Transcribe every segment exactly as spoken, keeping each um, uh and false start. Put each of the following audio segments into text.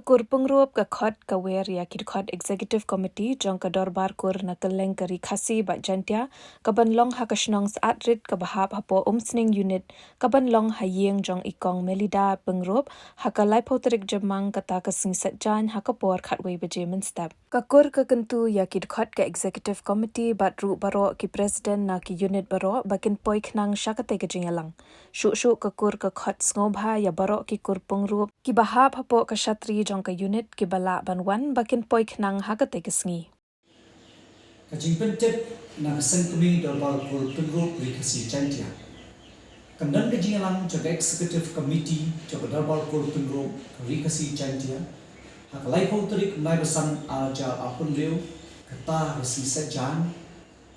Kur Pyngrope ka khot ka wer ïa ki dkhot Executive Committee jong ka Dorbar Kur na kylleng ka Ri Khasi bad Jaintia, ka ban long ha ka shnong Syatrit kaba hap hapoh Umsning Unit, ka ban long ha ïing jong i Kong Melida Pyngrope ha ka laiphew tarik Jymmang kata ka sngi Saitjaiñ ha ka por khatwei baje mynstep. Ka kur ka kyntu ïa ki dkhot ka Executive Committee bad ruh baroh ki President na ki unit baroh ba kin poi khnang sha katei ka jingïalang. Shuh shuh ka kur ka khot sngewbha ïa baroh ki kur pyngrope kiba hap hapoh ka shatri jong ka unit kiba lah ban wan ba kin poi khnang ha katei ka sngi. Ka jingpyntip na ka Seng Kmie Dorbar Kur Pyngrope Ri Khasi Jaintia. Kan don ka jingïalang jong ka Executive Committee jong ka Dorbar Kur Pyngrope Ri Khasi Jaintia ha ka laiphew tarik Naibasan ar hajar arphew hynriew, kata ka sngi Saitjaiñ,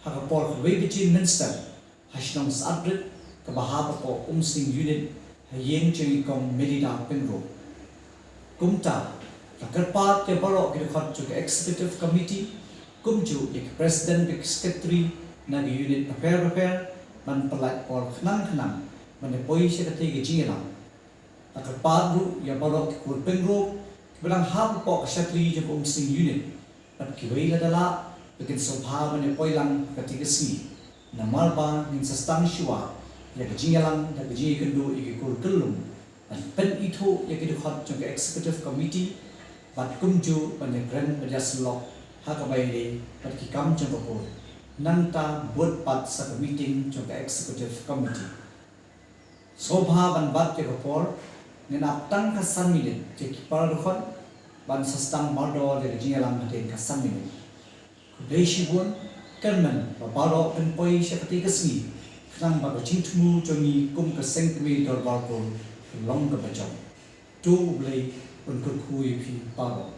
ha ka por khatwei baje mynstep ha shnong Syatrit kaba hap hapoh Umsning Unit, ha ïing jong i Kong Melida Pyngrope. Kumta, la kyrpad ïa baroh ki dkhot jong ka Executive Committee, kumjuh ïa ki President bad ki Secretary na ki unit bapher bapher ban pyllait por khnang khnang ban ïa poi sha katei ka jingïalang. La kyrpad ruh ïa baroh ki kur pyngrope kiba dang hap hapoh ka shatri jong ka Umsning Unit bad kiwei lada lah, ba kin sngewbha ban ïa poi lang ha katei ka sngi. Namar ba ngin sa sdang shuwa ïa ka jingïalang da ka jingïakynduh ïa ki kur kyllum ban pynithuh ïa ki dkhot jong ka Executive Committee bad kumjuh ban ïakren bad ïasyllok ha kaba ïadei bad ki kam jong ka kur. Nangta bud pat sa ka meeting jong ka Executive Committee. Sngewbha ban bat ïa ka por, ngin ap tang ka san minit ïa ki para dkhot ban sa sdang mardor ïa ka jingïalang hadien ka san minit. Khublei shibun, kyrmen ba baroh kin poi sha katei ka sngi khnang ba ka jingthmu jong ngi kum ka Seng Kmie Dorbar Kur kan long kaba jop. To U Blei un kyrkhu ïa phi baroh.